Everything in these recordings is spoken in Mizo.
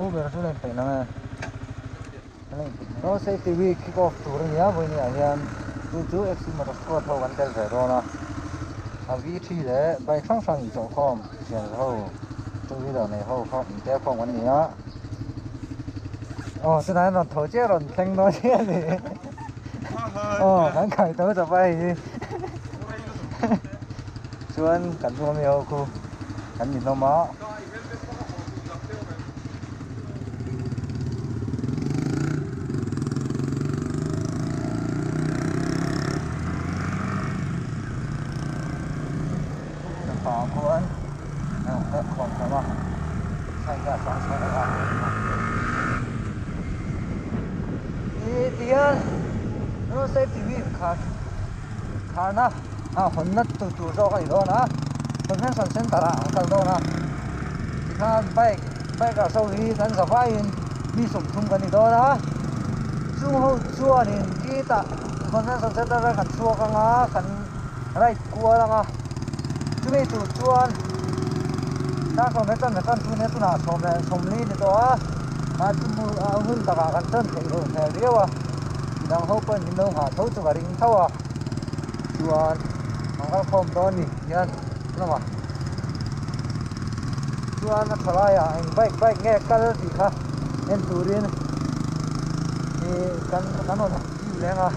Pu ber chu la inpeih lo nge? La inpeih lo. Road Safety Week kick off tur a nia vawiin ah hian chu chu XC Motor Squad ho kan tel ve dawn a. A V3 leh bike hrang hrang inchawh khawm thian ho two wheeler nei ho kha intel khawm kan ni a. Aw tunah hian rawn tho chiah rawn thleng dawn chiah a ni. Aw kan khai tho chawp a hei hi. Chuan kan hnung ami ho khu kan ni hlawm a. Tah khuan khawm hlawm a side ah chuan sawn a ih tihian road safety bik kha kharna a hawnna tur tur zawk a ni dawn a convention center ah an kal dawn a tikhan bike bike ah saw hi kan za vaiin mi 30 kan ni dawn a chung ho chuanin kitah convention center ah kan chhuak anga kan ride kual anga chumi tur chuan dar sawm leh chanve tan chu nia tunah sawm leh sawmli ni tawh a a chu a hun takah kan tan theih loh hmel viau a midang ho pawhin min lo nghah tho chu ka ring tho a chuan an kal khawm dawn ni hian lamah chuan a tha laiah eng bike bike nge kal tih kha en turin ih kan kan rawn view leng a.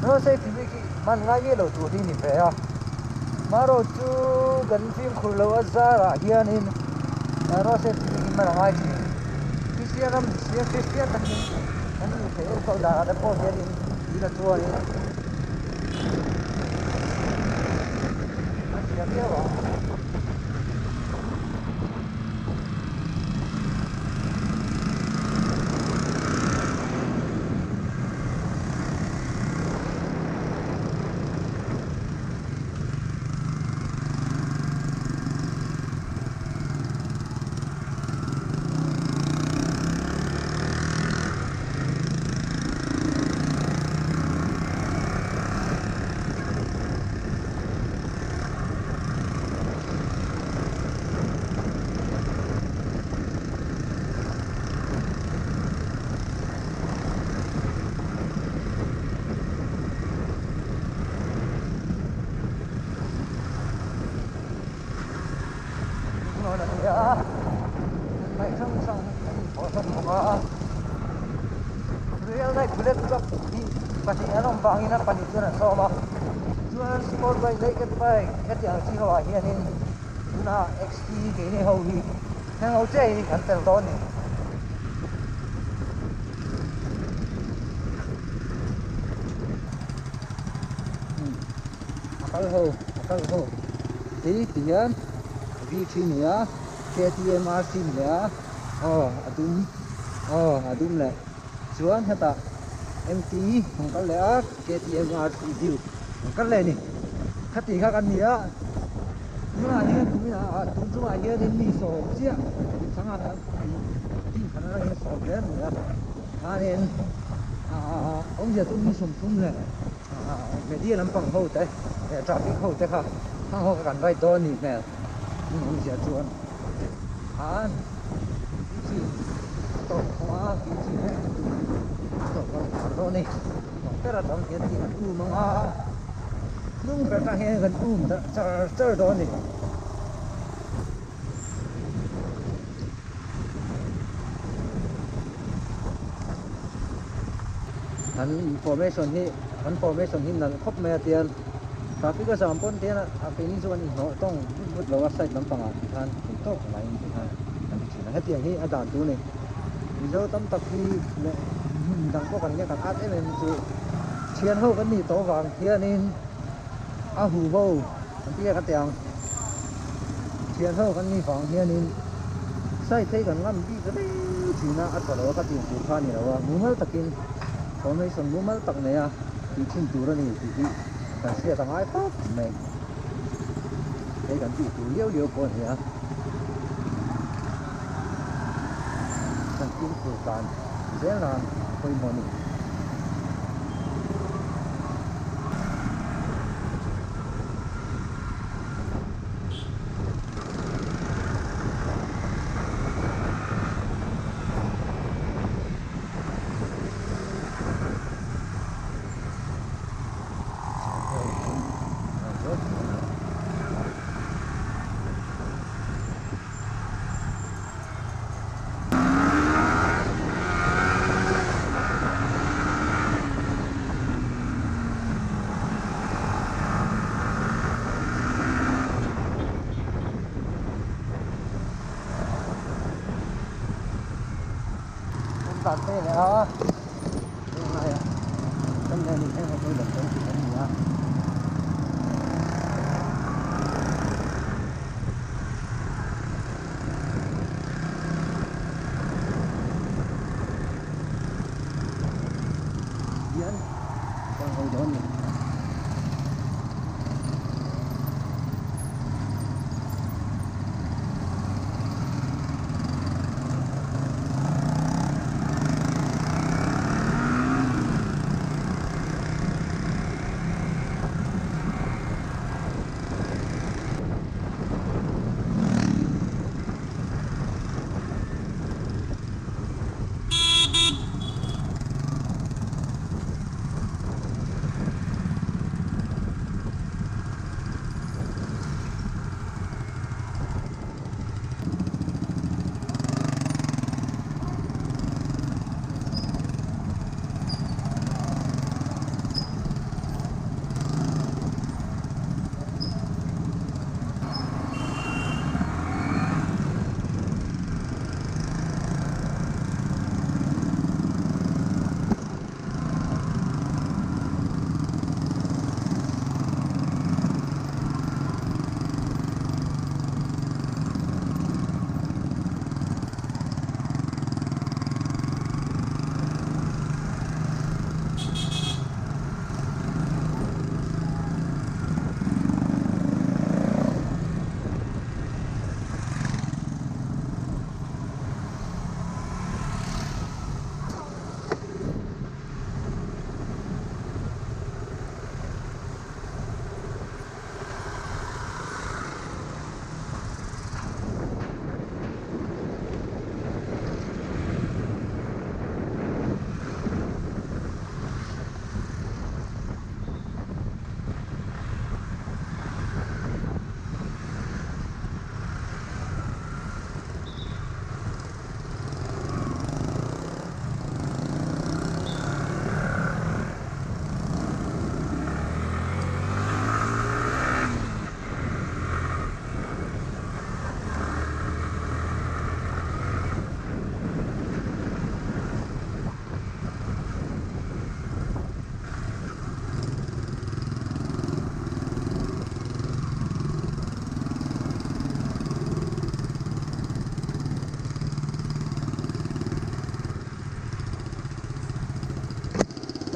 Road safety bik hi hman ngai miah lo tur hi ni ve a marawh chu kan fimkhur loh a zarah hianin road safety bik hi hman a ngai thin Kristian ram siam Kristian takin kan luh theih em chauh danah te pawh hianin tuna chuanin a zia viau ang. Real Night Bullet Club hi pahnih an awm vangin a pahnih chuan an sawm a chuan sport bike naked bike hetiang chi ho ah hianin tuna XT keini ho hi heng ho chiah hi kan tel dawn a ni. A kal ho a kal ho hi ti hian V3 ni a KTM RC ni leh a aw a dum aw a dum leh chuan hetah MT an kal leh a KTM RC Duke an kal leh a ni khati kha kan ni a tunah hian tuminah tun chungah hianin mi sawm chiah thlang a team khat atangin sawm hle a ni a khanin ahh awmzia chu mi 30 leh media lampang ho te leh traffic ho te kha hang ho kha kan ride dawn a nih hmel awmzia chuan khan a tawp khawng a a tawp kan khar dawn a ni ber atang hian tih an um ang a hnung ber atang hian kan um darh char char dawn a ni. An formation hi an formation hi nalh khawp mai a tian traffic a zam pawn tian a keini chu an inhnawh tawng vut vut lo a side lampangah tikhan theih tawk maiin tikhan an ti thin a hetiang hi a dan tur a ni Mizo tam tak hi leh hmun dang pawh kan nia kan at em em chu thian ho kan nih tawh vang hianin a hu ho an ti a ka ti ang thian ho kan nih vang hianin side phei kan ngam bik reng thin a a tha lo a ka tih tur kha a ni lo a mumal takin formation mumal tak nei a tih thin tur a ni tih hi kan hriat a ngai khawp mai hei kan tih tur liau liau pawh a ni a kan fimkhur dan zel nan a pawimawh a ni. tlan phei leh a tunlai ah kan nen in heng ho pawh hi dam dawn tih an ni a. Hian kan hawi dawn a ni.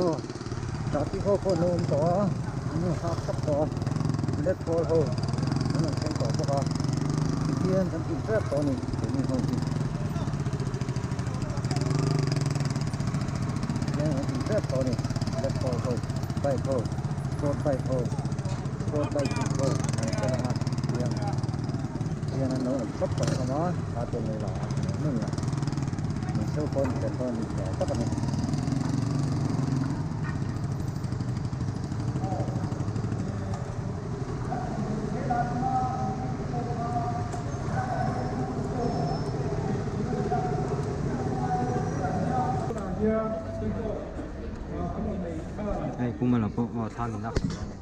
Aw traffic ho pawh an lo awm tawh a an rawn nghak thlap tawh a bullet pawl ho an rawn thleng tawh bawk a tihian kan tih tep tawh a ni keini ho hi tihian kan tih tep tawh a ni bullet pawl ho bike ho sport bike ho sport bike ho an kal ang a tiang hian an lo awm thlap tawh hlawm a a tel lo la a ni a min chheu pawh ni tel dawn a ni hmel tak a ni. Hei kum a lo pawh aw thla min lak sak dawn a ni.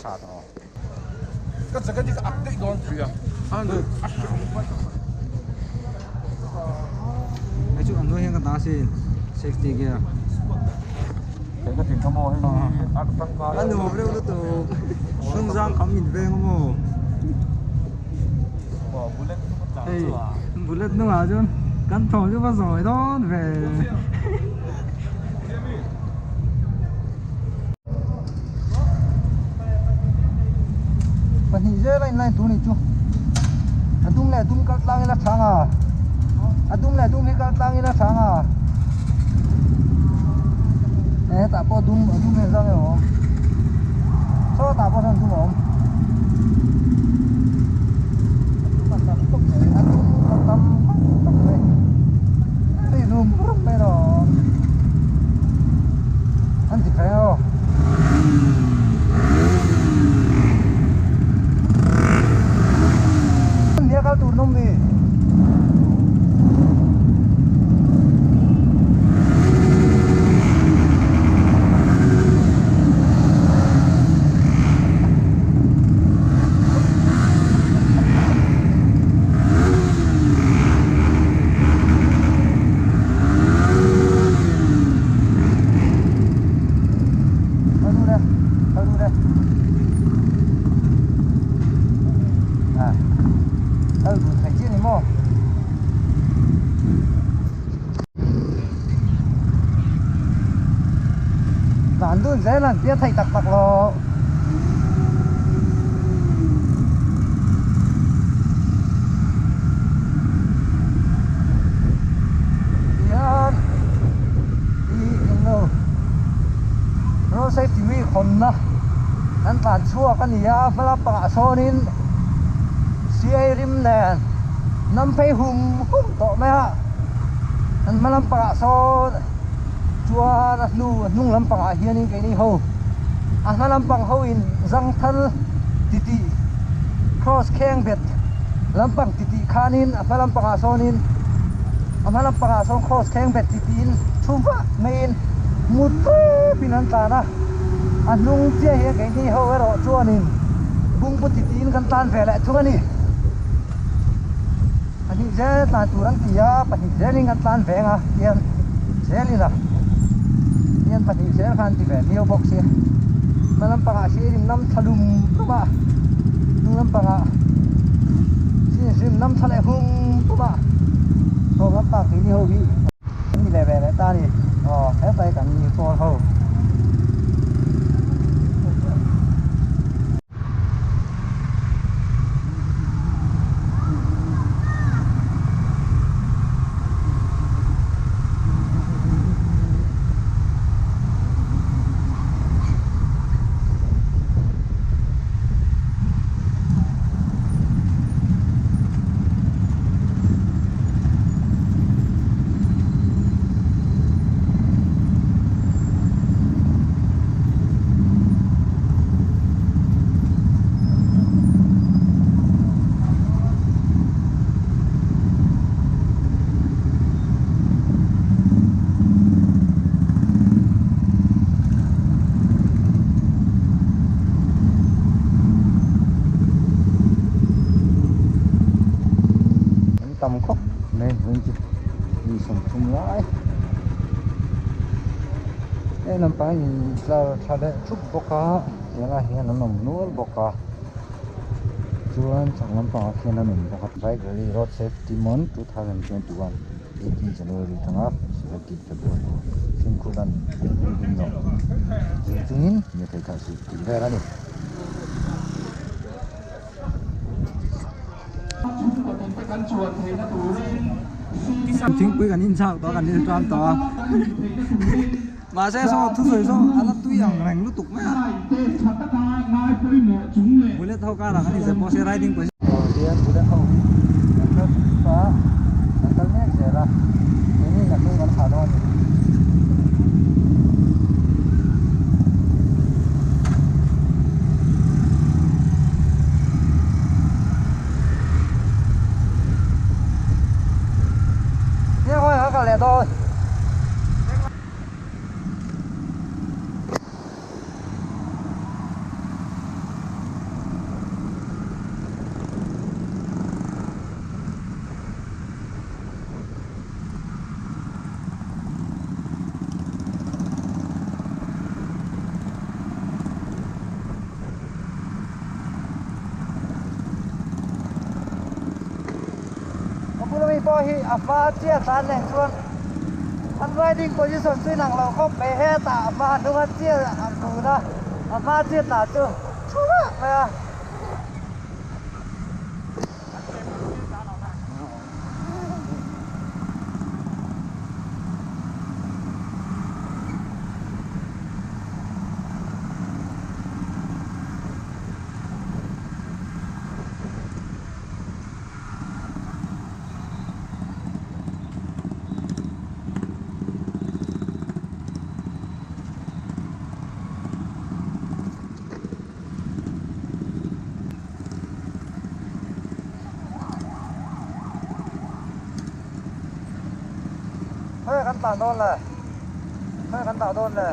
Tha tawh. Ka jacket hi ka ak daih dawn sia. A hreawm mai. Hei chu an nuai hian ka ta asin safety gear. Ka tin kha maw hei a tangkai. A nuam reuh lutuk. Hnungzang kham min veng a maw. Hei bullet hnungah chuan kan thaw chu va zawi dawn ve. Pahnih zel a inline tur nih chu a dum leh a dum kal tlang ila chhang a a dum leh a dum hi kal tlang ila chhang a e hetah pawh a dum a dum hian zang e awm sawtah pawh sawn dum a awm a dum a tam khawp mai a dum a tam khawp mai hei rum rum mai rawh an ti phei aw. Nia kal tur nawm mi. kal lut e. À, kal dun thei chiah ni maw. Tlan dun zel an tia thei tak tak lo. Tihian i englo road safety week hawnna an tlan chhuak a ni a hma lampangah sawnin siai rim nen nam phei hum hum tawh mai a an hma lampangah sawn chuan a hnu a hnung lampangah hianin keini ho a hma lampang ho in zangthal titih cross kheng bet lampang titih khanin a hma lampangah sawnin a hma lampangah sawn cross kheng bet titiin thu vah maiin mut tepin an tlan a a hnung chiah hian keini ho erawh chuanin bungbu titiin kan tlan ve leh thung a ni. Pahnih zel tlan tur an ti a, pahnih zelin kan tlan veng a tian zelin a tian pahnih zel khan an ti ve miau bawk sia hma lampangah sir in nam thla lum lum a hnung lampangah sir in nam thla leh hum hum a sawm lampang keini ho hi an ni ve ve leh ta a ni aw helai kan ni pawl ho. An tam khawp mai vawiin chu mi sawmthum lai he lampang in tlar tha leh thup bawk a tiangah hian an awm nual bawk a chuan chhak lampangah khian an awm bawk a bike rally road safety month 2021 18 January atanga 17 February fimkhur lan him lo zir chungin mi thei khalh suh tih vel a ni. Thingpui kan inchhak tawh a kan inṭam tawh a. Mahse saw thusawi saw a la tui ang reng lutuk mai a. Bullet ho karah kan inzep pawh se riding position. Aw hian bullet ho hi kan kal sup sup a, kan kal mek zel a, keini a hnung kan thlah dawn a ni. Heng hawi a kal leh dawn. Ka bula mi pawh hi a hma chiah tlan nen chuan an riding position chu inang lo khawp mai hetah a hma hnunga chiah a kun a a hma chiah tlan chu thu vak mai a. Khawi kan tlan dawn le khawi kan dah dawn le.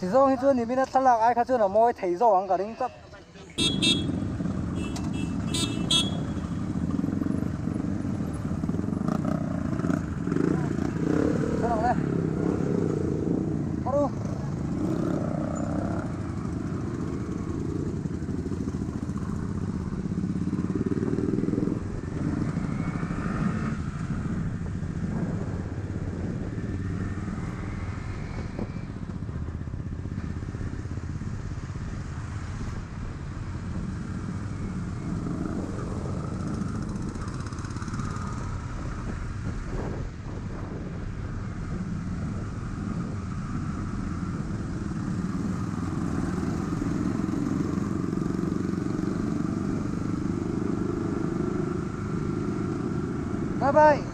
Ti zawng hi chuan nimina thlalak ai kha chuan a mawi thei zawk ang ka ring tlat. Bye bye.